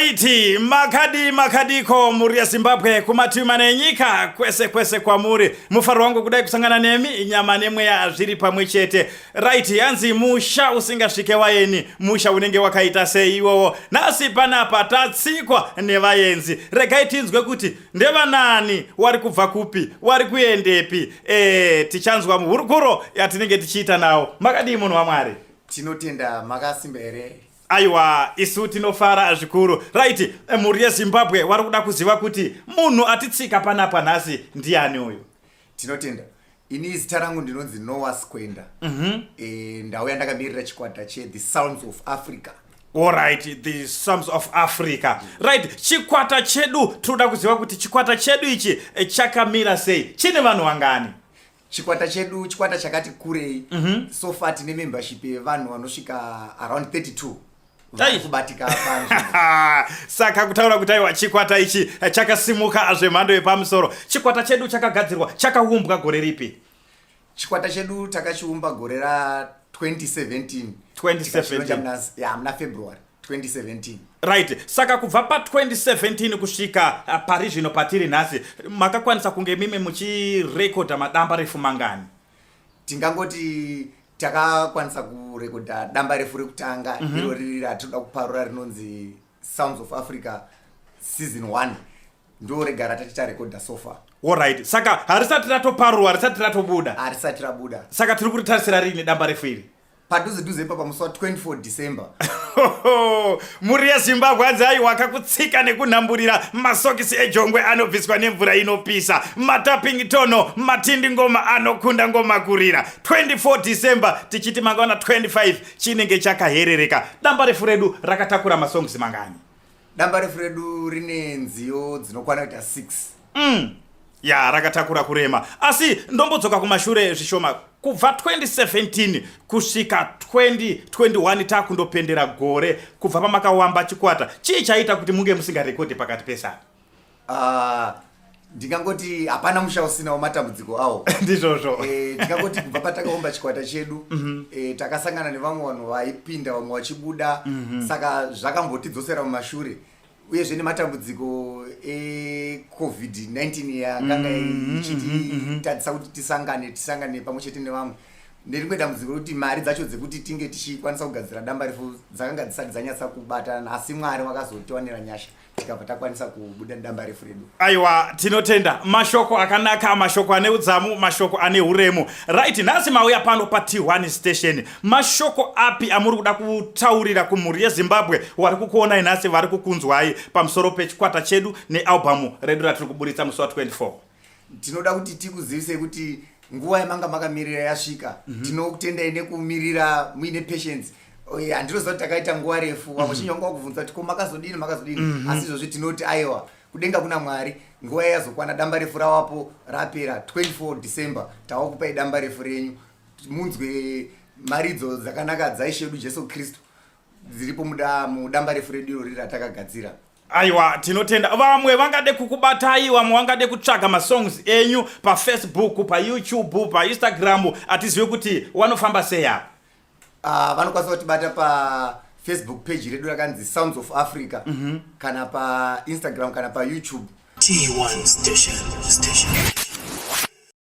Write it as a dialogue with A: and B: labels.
A: Right, makadi makadiko mhuri yeZimbabwe kumativi mana enyika kwese kwese kwamuri. Mufaro wangu kudai kusangana nemi nyama nemweya zviri pamwe chete. Right, yanzi musha usingasvike vaeni, musha unenge wakaita sei iwowo. Nhasi panapa tatsikwa nevaenzi. Regai tinzwe kuti ndevanani, wari kubva kupi, wari kuendepi. E, tichanzwa muhurukuro yatinenge tichiita nawo. Makadii munhu waMwari?
B: Tinotenda, makasimba here?
A: Aiwa, isu tinofara zvikuru. Right, mhuri yeZimbabwe wari kuda kuziva kuti munhu atitsika panapa nhasi ndiani uyu?
B: Tinotenda. Ini zita rangu ndinonzi Noah Skwenda. E, ndauya ndakamirira chikwata che-The Sounds of Africa.
A: Alright, The Sounds of Africa. Right, chikwata chedu tinoda kuziva kuti chikwata chedu ichi chakamira sei, chine vanhu vangani?
B: Chikwata chedu chikwata chakati kurei. So far tine membership yevanhu vanosvika around 32 vari kubatika panzvimbo.
A: Saka kutaura kuti aiwa, chikwata ichi chakasimuka zvemhando yepamusoro. Chikwata chedu chakagadzirwa, chakaumbwa gore ripi?
B: Chikwata chedu takachiumba gore ra2017.
A: 2017.
B: Ya, muna February 2017.
A: Right, saka kubva pa2017 kusvika pari zvino patiri nhasi, makakwanisa kunge mime muchirekodha madamba refu mangani?
B: Tingangoti takakwanisa kurekodha damba refu rekutanga, iro riri ratinoda kuparura, rinonzi Sounds of Africa Season 1. Ndo rega ratati tarekodha so far.
A: Alright, saka harisati ratoparurwa, harisati ratobuda?
B: Harisati rabuda.
A: Saka tiri kuritarisira rini damba refu iri?
B: Padhuze dhuze ipa, pamusi wa24 December.
A: Mhuri yeZimbabwe, hanzi aiwa, kakutsika nekunhamburira masokisi ejongwe anobviswa nemvura inopisa, matapingitono matindi ngoma anokunda ngoma kurira. 24 December, tichiti mangwana 25 chinenge chakaherereka. Damba refu redu rakatakura masongs mangani?
B: Damba refu redu rine nziyo dzinokwana kuita 6.
A: Ya, rakatakura kurema. Asi ndombodzoka kumashure zvishoma. Kubva 2017 kusvika 2021, takundopendera gore kubva pamakawamba chikwata, chii chaita kuti munge musingarekodhi pakati pesana?
B: Ah, ndingangoti hapana musha usinawo matambudziko awo.
A: Ndizvozvo.
B: Ndingangoti kubva patakaumba chikwata chedu, takasangana nevamwe vanhu vaipinda, vamwe vachibuda, saka zvakambotidzosera mumashure. Uyezve nematambudziko eCovid-19 yakanga ichititadzisa kuti tisangane pamwe chete nevamwe, nerimwe dambudziko rekuti mari dzacho dzekuti tinge tichikwanisa kugadzira damba refu dzakanga dzisati dzanyatsa kubatana. Asi Mwari vakazotiwanira nyasha, tikabva takwanisa kubuda damba refu redu.
A: Aiwa, tinotenda. Mashoko akanaka, mashoko ane udzamu, mashoko ane uremu. Right, nhasi mauya pano paT1 Station, mashoko api amuri kuda kutaurira kumhuri yeZimbabwe vari kukuonai nhasi, vari kukunzwai, pamusoro pechikwata chedu nealbhamu redu ratiri kuburitsa musi wa24?
B: Tinoda kuti tikuzivisei kuti nguva yamanga makamirira yasvika. Tinokutendai nekumirira muine patience. Handinoziva kuti takaita nguva refu, vamwe vazhinji vanga vakubvunza kuti ko makazodini, makazodini. Asi izvozvi tinoti aiwa, kudenga kuna Mwari, nguva yazokwana, damba refu ravapo, rapera. 24 December tavakupai damba refu renyu, munzwe maridzo dzakanaka dzaIshe wedu Jesu Kristu dziripo mudamba refu redu irori ratakagadzira.
A: Aiwa, tinotenda. Vamwe vangade kukubatai, vamwe vangade kutsvaga masongs enyu paFacebook, paYouTube, paInstagram, hatizive kuti wanofamba sei apa.
B: Vanokwanisa kutibata paFacebook page redu rakanzi Sounds of Africa, kana paInstagram, kana paYouTube.
C: T1 Station. Station.